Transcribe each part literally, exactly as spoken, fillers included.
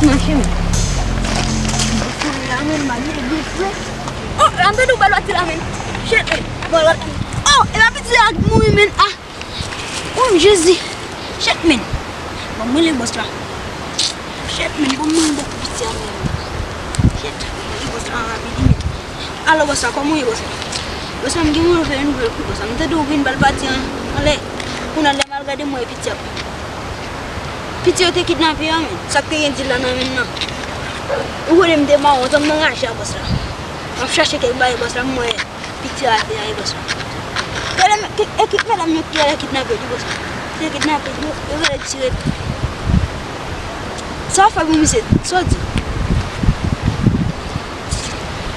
Mache, men. Fout la, men, m pa gen de frè. Oh, an tande w bal pati la, men. Shit, men. Bal pati. Oh, e pa piti a k mouri, men. Ah. Oh, Jezi. Shit, men. Bon, mwen le bòs la. Shit, men. Bon, mwen bon piti a, men. Shit, mwen le bòs la rapid, men. Alo, bòs la, kòman w ye, bòs la? Bòs la, m gen pou m fè yon nouvèl pou bòs la. M tande w vin bal pati an, anlè. Kounye a, lè m al gade, m wè piti a. Piti yo te kidnape a, men. Sa k te gen dil la nan men m nan. Ou konnen m te mawon, tann nan raje a, bòs la. M ap chache kèk bagay, bòs la, m wè piti a atè a, e bòs la. Gade, men, ki, e ki, medam yo ki al kidnape, di bòs la. Se kidnape, yo, yo vle tire. Sa w fè pou misye? Sa w di?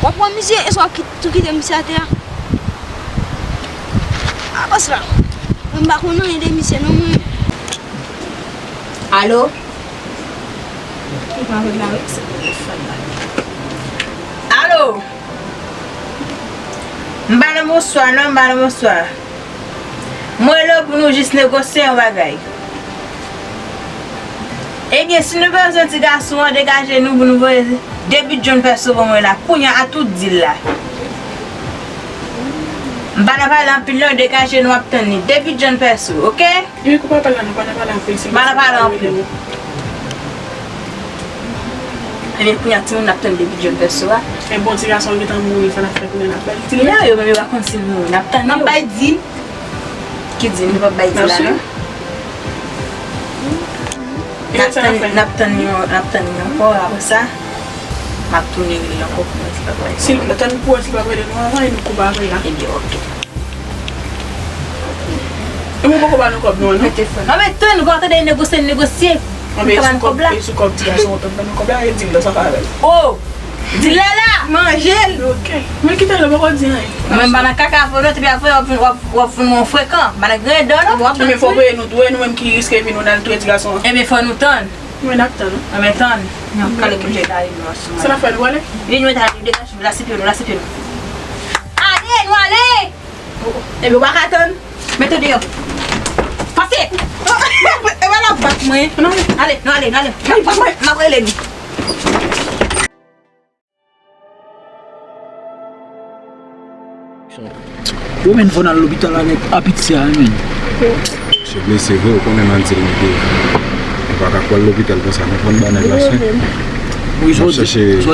W ap pran misye, e sa w ap kit-, tou kite misye atè a? A, bòs la. Mwen m pa konn anyen de misye non, mwen. Alo? Alo? M pa nan bonswa non, m pa nan bonswa. Mwen rele w pou nou jis negosye yon bagay. Ebyen, si nou bezwen ti gason an, degaje nou pou nou voye de bidon pèso ban mwen la, kounye a, tout dil la. M pa nan pale anpil non, degaje nou, m ap tann li. De bidon pèso, oke? Wi, koupe apèl la, nou pa nan pale anpil, silvouplè. M pa nan pale anpil. Ebyen, kounye a, timoun ap tann de bidon pèso a. E bon, ti gason an gentan mouri, sa n ap fè kounye a, n ap bay dil la? Kounye a, yo menm yo pa konn si l mouri, n ap tann yo. N ap bay dil. Ki dil? Nou p ap bay dil la, non? N ap tann, n ap tann li, n ap tann li ankò, apre sa, m ap tounen rele l ankò pou mwen di l p ap bay dil. Si l tann pou wè si l p ap rele nou anvan, e nou koupe apèl la. Ebyen, oke. E mwen poko ba nou kòb nou an, non? Mete fò. Mwen mete nou, kòman tande negosye, negosye. Mwen ka ba nou kòb la. E sou kòb ti gason an, tann ban nou kòb la, e di l lè sa fè avè l. Oh! Di l lè la! Manje l! Ok. Men kite l, poko di anyen. Mwen m pa nan kaka avè w non, epi apre w ap vin, w ap, w ap vin mwen frekan. M pa nan grenn dan non. Ebyen fò w peye nou tou, e nou menm ki riske vi nou, n al touye ti gason an. Ebyen fò nou tann. Mwen n ap tann, wi. Anben tann. Nan kale pou jeta li nou ansanm. Sa n ap fè, nou prale? Vin mwen ta degaje, lase pye nou, lase pye nou. Ale, nou ale! Ebyen, w pa ka tann. Mete w deyò. Pase! E pa la bat mwen. Ale, nou ale, nou ale. M ap rele nou. Yo, men, fò n al lopital avèk apiti a, men. Misye blese vre, ou konnen nan dil nou te. Nou pa ka pral lopital konsa, nou pran bann nèg la swen. Wi, sa w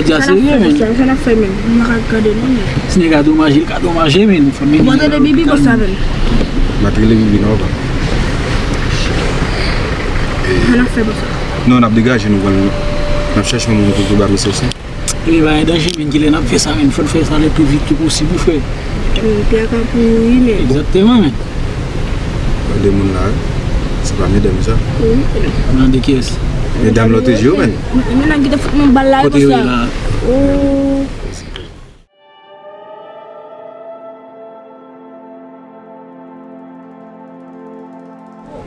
di a serye, men. Sa n ap fè, men? M pa ka gade non, men. Si nèg la domaje, l ka domaje, men. Fò n mennen l nan lopital. Mwen tande Bibi konsa, men. M pa t rele Bibi non, papa. Sa n ap fè konsa? Non, n ap degaje nou pran l. N ap chèche yon moun pou, pou ba misye swen. Ebyen, pa gen danje, men, kilè n ap fè sa, men? Fò n fè sa le pli vit ke posib, wi, frè. Wi, tè a ka pouri, men. Egzakteman, men. Gade moun la, wi. Se pa medam sa. Wi. Nan de kiyès? Medam lòt je yo, men. Men, men, nan ki te fout nou bal la, wi, konsa. Kote yo ye la? Oh.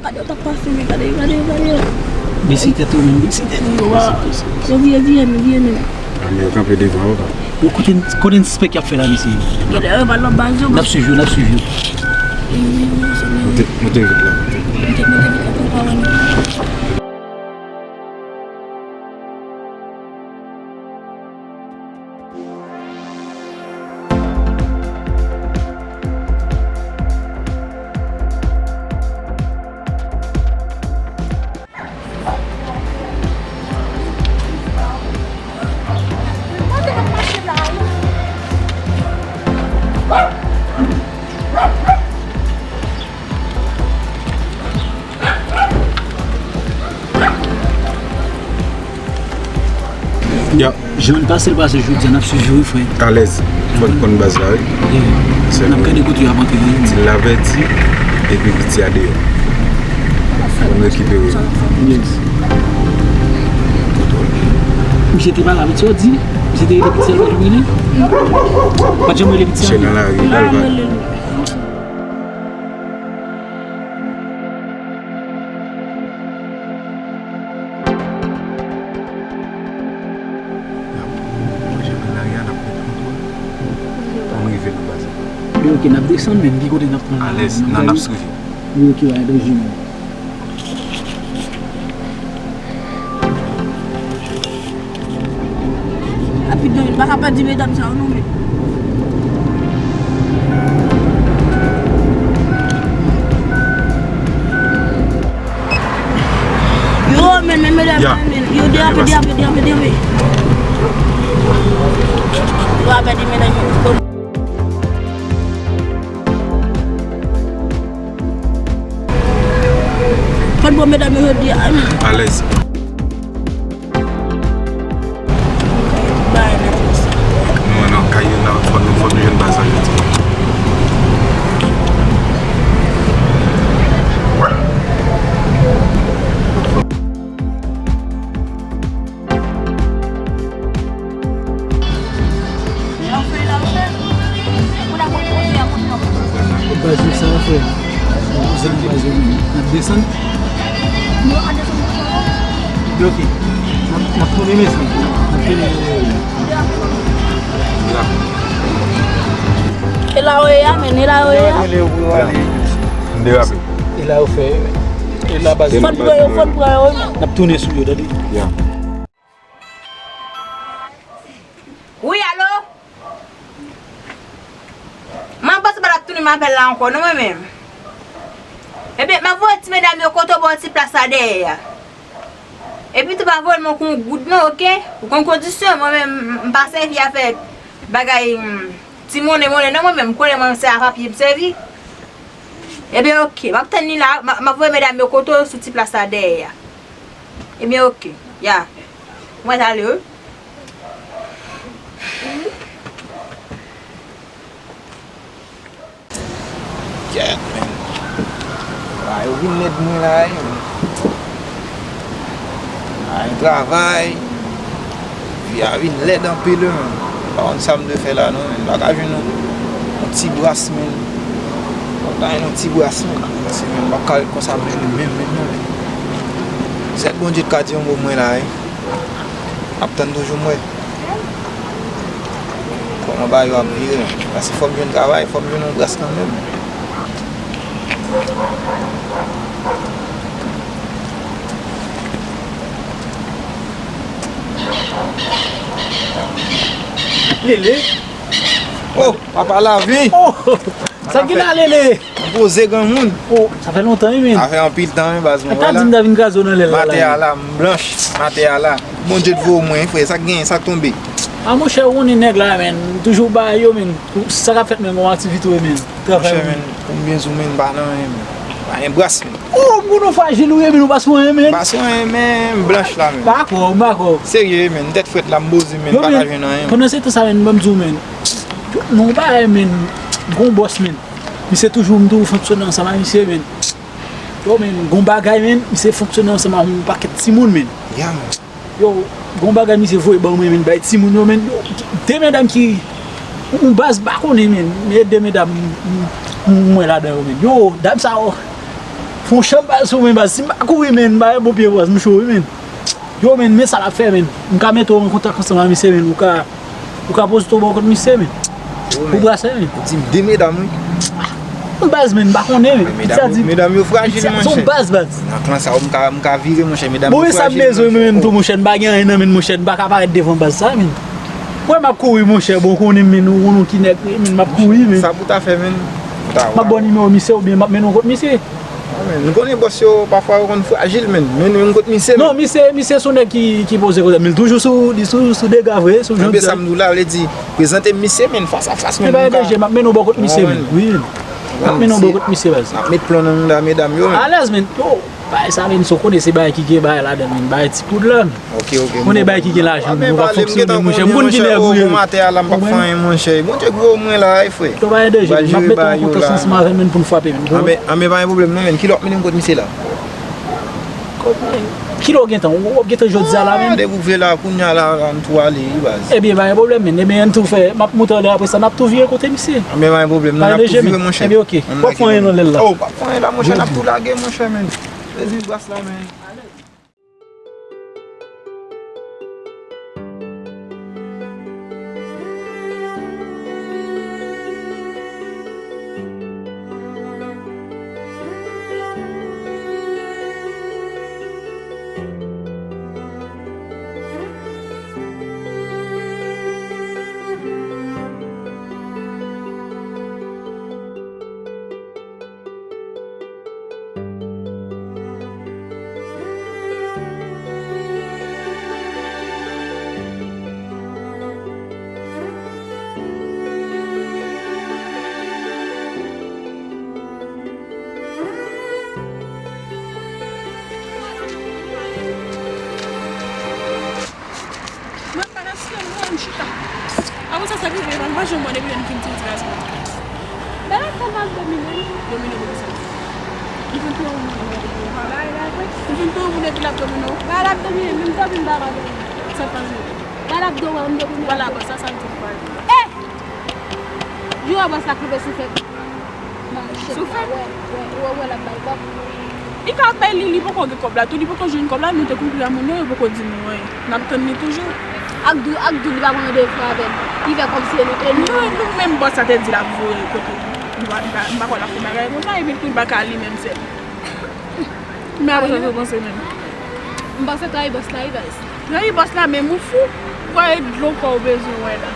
Gade yo t ap pase, men gade yo, gade yo, gade yo. Bese tèt ou menm, bese tèt ou, wa. Yo vire, vire, men, vire, men. Yo kanpe devan, papa. Yo kote, kote n sispèk y ap fè la, mesye? Gade yo, pa nan baz yo. N ap swiv yo, n ap swiv yo. Moute, moute vit la, moute. Moute, moute vit la, pou pa wè nou. Ya. Jan l pase l pase jodi a, n ap swiv yo, wi, frè. Alèz. Fò n konn baz la, wi. Yeah. N ap gade kote y ap antre, wi. Di l avèti, epi piti a deyò. Fò n rekipere. Yes. Misye te pale avèk sa w di? Misye te rele piti a, l pa janm rele? Pa t janm rele piti a? Misye nan lari, l al va. N ap manje nan lari a, n ap pran kontwòl. Pou n rive nan baz la. Wi, ok, n ap desann, men ki kote n ap pran la? Alèz, nan, n ap swiv. Wi, ok, w a danje, men. Non, men pa ka pèdi medam sa yo, non, men. Yo, men, men, medam, men, yo derape, derape, derape, derape. Yo ap pèdi medam yo. Fò n pran medam yo jodi a. Alèz. Nou nan kay yo la, fò nou, fò nou jwenn baz la jodi. Baz yo sa yo fè. Zanmi baz yo, n ap desann. Yo, ok. N ap, n ap tounen, mesye. N ap tounen. E la yo ye a, men, e la yo ye a. M derape. E la yo fè. E la baz yo. Fò n pran yo, fò n pran yo. N ap tounen sou yo, tande. Ya. Wi, alo? Mwen panse pa t ap tounen m apèl la ankò, non, mwen menm. Ebyen, m ap voye ti medam yo kote w bò ti plas la dèyè a. Epi tou pa voye l mwen kon goud, non, oke? Ou konn kondisyon, mwen menm, m, m pa sèvi avèk bagay, mm, ti monnen, monnen, non, mwen menm, m konnen mwen se a papye m sèvi. Ebyen, oke, m ap tann li la, m, m ap voye medam yo kote w sou ti plas la dèyè a. Ebyen, oke, ya. Mwen t ale, wi. Kèt, men. Bagay yo vin lèd mwen la, wi, men. Bagay travay. Vi a vin lèd anpil, wi, men. M pa konn sa m dwe fè la, non, men. M pa ka jwenn yon, yon ti bras, men. M pa ka jwenn yon ti bras, men. Paske, men, m p ap ka ret konsa, men, menm, menm, non, men. Sèl Bondye k ka di yon mo mwen la, wi. M ap tann toujou, mwen. Kòman bagay yo ap vire? Paske fò m jwenn travay, fò m jwenn yon bras kanmenm. Lele. Oh, papa lavi. Oh, sa ki la, Lele? M poze, granmoun. Oh, sa fè lontan, wi, men. Sa fè anpil tan, wi, baz mwen. Ata di m ta vin kraze w nan lè la. Matè a la, m blanch. Matè a la. Bondye t voye w mwen, frè. Sa k genyen, sa k tonbe? A, monchè, ou konnen nèg la, men. M toujou ba yo, men. Sa k ap fèt, men, gon aktivite, men. Travay, monchè, men. Pou m byen di w, men, m pa nan anyen, men. Pa gen bras, men. Oh, m konnen w frajil, ou ye, men, ou pa sou anyen, men. M pa sou anyen, men. M blanch la, men. M pa kwè w, m pa kwè w. Serye, men. M tèt frèt la, m poze, men. M pa ka jwenn anyen, men. Pandan se tan sa, men, ban m di w, men. Non, bagay, men. Gon bòs, men. Misye toujou, m toujou fonksyone ansanm ak misye, men. Yo, men, gon bagay, men, misye fonksyone ansanm ak yon pakèt timoun, men. Ya, men. Yo, gon bagay misye voye ban mwen, men, bay timoun yo, men. Yo, de medam ki, yon baz m pa konnen, men. Men de medam, m, m, m wè ladan yo, men. Yo, dam sa yo fè yon chanm baz sou mwen, baz. Si m pa kouri, men, m pa gen bon pye, baz, m cho, wi, men. Yo, men, men sa l ap fè, men. M ka mete w an kontak ansanm ak misye, men. Ou ka, ou ka poze w bò kot misye, men. Ou brase, men. Ou di m de medam, wi. Yon baz, men, m pa konnen, men. Medam yo frajil, monchè. Se yon baz, baz. Nan klan sa, m ka, m ka vire, monchè. Medam yo frajil, monchè. Bon, e sa m bezwen, men, menm tou, monchè. M pa gen anyen nan men, monchè. M pa ka parèt devan baz sa, men. Mwen, m ap kouri, monchè. Bon, konnen, men, ou konnen ki nèg, men, m ap kouri, men. Sa pou ta fè, men. M ap ba w nimewo misye oubyen m ap mennen w kot misye. Ah, men, nou konnen bòs yo, pafwa, yo konn frajil, men. Men nou, nou kot misye, men. Non, misye, misye se yon nèg ki, ki poze koze. Men li toujou sou, li sou, sou dega vre, sou jan. Enben, sa m di w la, vle di, prezante m misye, men, fas a fas, men. Men pa gen danje, m ap mennen w bò kot misye, men. Wi, men. M ap mennen w bò kot misye, baz. N ap met plon nan mouda medam yo, men. Alèz, men. Yo, bagay sa, men, sa w konnen se bagay ki gen bagay ladan, men. Bagay ti poud la, men. Ok, ok. Konnen bagay ki gen lajan, nou pa fonksyone, monchè. M konn ki nèg ou ye. Bon, atè a la, m p ap fè anyen, monchè. Bondye gwo mwen la, wi, frè. Yo, pa gen danje, m ap mete w an kontans ansanm avè m, men, pou n frape, men. Anben, anben, pa gen pwoblèm, non, men. Kilè w ap mennen m kot misye la? Kilè w gentan, w ap gentan jodi a la, men. Depi w vle la, kounye a la, la, m tou ale, wi, baz. Ebyen, pa gen pwoblèm, men. Ebyen, ann tou fè, m ap moute anlè apre sa, n ap tou vire kote misye. Anben, pa gen pwoblèm, non, n ap tou vire, monchè. Ebyen, ok. W ap pran anyen nan lè l la. Oh, w p ap pran anyen la, monchè, n ap tou lage, monchè, men. Sezi bras la, men. Jou mwen depi lè n fin tire ti gason. Bèl ap fè m ap domine. Domine pou kisa? M fin touye yon moun epi l ap domine w. M fin touye yon moun epi l ap domine w. Ba l ap domine, menm domine ba l ap domine. Sa k pase? Ba l ap domine, m domine. Vwala, bòs la, sa l di pou pale. Eh! Jou a bòs la kanpe sou fèt. Sou fèt? Wè, wè, wè, wè, l ap bay kòb. Li ka ap bay li, li poko gen kòb la. Tou li poko jwenn kòb la, nou te konkli a moun yo, yo poko di nou anyen. N ap tann li toujou. Ak dou, ak dou, li pa pran randevou avè n. Li fè kòmsi e nou, e nou. Nou, nou menm bòs la te di l ap voye kote nou. M pa, m pa, m pa kwè l ap fè bagay konsa, epi tou l pa ka li menm sèl. Men apre sa, sa w panse menm? M panse trayi bòs la, wi, guys. Trayi bòs la, menm ou fou. Ou kwè e dlo kò w bezwen wè la.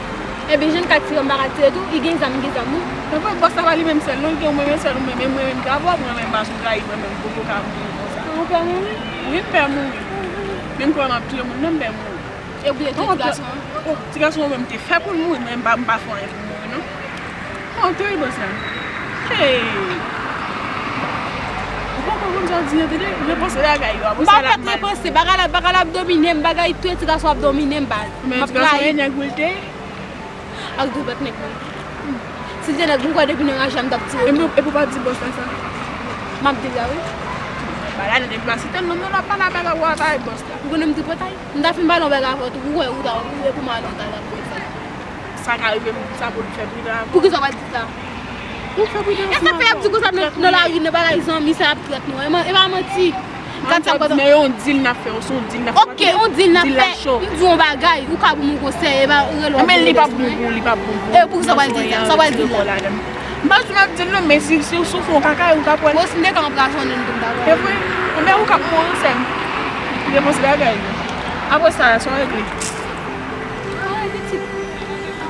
Ebyen, jan l ka tire, m pa ka tire tou, li gen zam, m gen zam, wi. Se vre, bòs la pa li menm sèl, non, li gen ou menm sèl, ou menm, menm mwen menm ki avè w, mwen menm, paske w trayi mwen menm, m poko ka mouri konsa. Ou pè mouri? Wi, m pè mouri. Menm kò m ap touye moun, non, m pè mouri. E w te ti gason an? Oh, ti gason an menm te fè pou l mouri, mwen m pa, m pa fè anyen pou l mouri, non. Oh, tande bòs la. Hey! Ou poko konn sa w di an, tande? Repanse bagay yo, apre sa l ap mal. M pa fèk repanse, bagay la, bagay la ap domine m, bagay touye ti gason ap domine m, baz. Men ti gason e nèg wi l te ye? Ak dou bèt nèg mwen. Si l te nèg, m kwè depi nan raje a m t ap tire tou. Epi, epi w pa di bòs la sa? M ap di l la, wi. Bagay la depi m a site l, non, non, l ap pale a bagay w ap pale bòs la. Ou konnen m tripotay? M ta fin pale yon bagay avè w tou, ou wè, ou ta, ou wè pou m ale yon bagay pou sa. Sa ka rive m, sa pou l fè pita ankò. Poukisa w pa di sa? Ou fè pita ankò. E sa fè y ap di konsa nan, nan lari, nan bagay zanmi, sa y ap trèt nou. E man-, e pa manti. Gad sa m kontan. Men yon deal n ap fè, se yon deal n ap fè. Ok, yon deal n ap fè. M di yon bagay, ou ka ban m yon konsèy, e pa rele w. Men li p ap bon pou ou, li p ap bon pou ou. E poukisa w pral di sa? Sa w pral di la? M pa sou m ap di l non, men si, si w soufri yon kaka, ou ka pran. Bon, si m te ka anprazonnen l tou m ta pran. E vre? Enben ou k ap mouri sè m. Repanse bagay yo. Apre sa, sa w regle? Ay, pitit.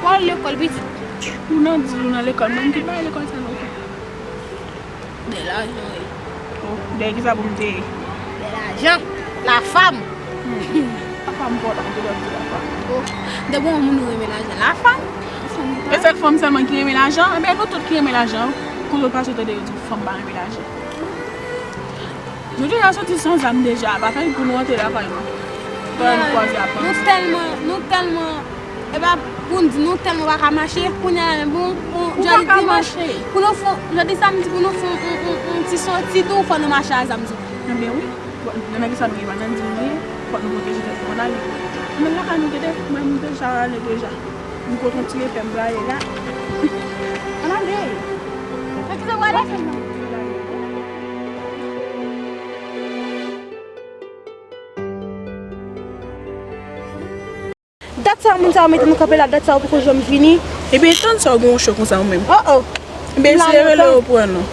W al lekòl, pitit. Ou nan deal, ou nan lekòl, mwen m te bay lekòl sa non. De lajan, wi. Oh, dèyè kisa pou m te ye? De lajan. Lafam. Hmm. Lafam, pòtan, ou te dwe di lafam. Oh, depi yon moun ou renmen lajan, lafam. E sèl fanm sèlman ki renmen lajan? Enben, nou tout ki renmen lajan. Kote w pase, w tande yo di fanm pa renmen lajan. Nou deja soti san zam deja, pa fè pou nou antre lakay nou. Fò nou kwaze ap panse. Nou tèlman, nou tèlman, e pa pou n di nou tèlman pa ka mache, kounye a la menm, bon, bon, jodi dimanch, pou nou fè, jodi samdi, pou nou fè yon, yon, yon, yon ti soti tou, fò nou mache a zam tou. Enben wi, bon, nan kisa nou ye, pa nan di nou ye, fòk nou pwoteje tèt nou, ann ale. Ann al lakay nou, tande, mwen, m deja ale deja. M kote yon ti repè m prale la. Ann ale. Nan kisa w prale? Dat sa moun sa yo mete nou kanpe la, dat sa yo poko janm vini. Ebyen, tann sa w gen yon cho konsa ou menm. Oh, oh. Ebyen, se rele yo pran nou.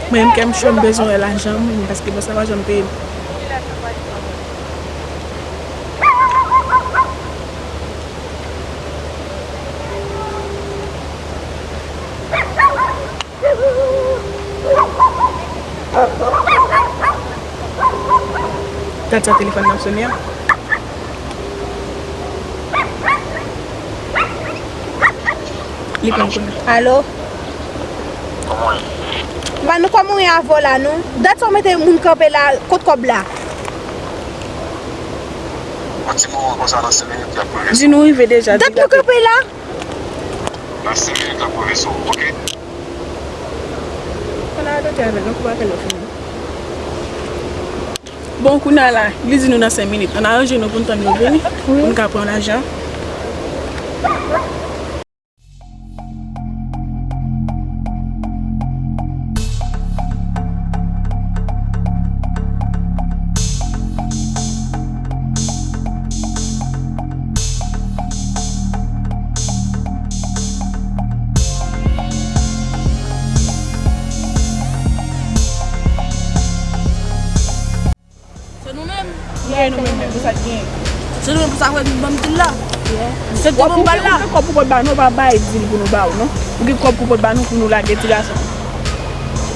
Mwen menm, kè m cho, m bezwen wè lajan mwen, paske bòs la pa janm peye m. Gad sa telefòn nan ap sone a. Li pran kounye a. Alo? Ba nou kòb mwen avè w la non. Dat sa w mete moun kanpe la, kot kòb la? Yon ti moman konsa, nan senk minit, y ap rive sou ou. Di nou rive deja. Dat nou kanpe la? Nan senk minit, l ap rive sou ou, oke? Ann al atake avè l, non, pou apèl yo fini. Bon, kounye a la, li di nou nan senk minit. Ann aranje nou pou n tann yo vini, pou n ka pran lajan. Se nou menm? Wi, nou menm, menm, pou sa k genyen. Se nou menm pou sa k genyen, ban m dil la. Se te ban m bal la. Ou gen kòb pou pot ba nou, ou pa bay dil pou nou ba ou, non. Ou gen kòb pou pot ba nou pou nou lage ti gason.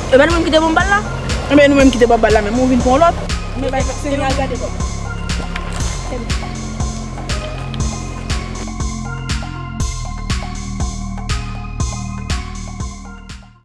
E pa nou menm ki te ban m bal la? Enben, nou menm ki te ban bal la, menm ou vin pran lòt. Men bay fòk se nou al gade kòb.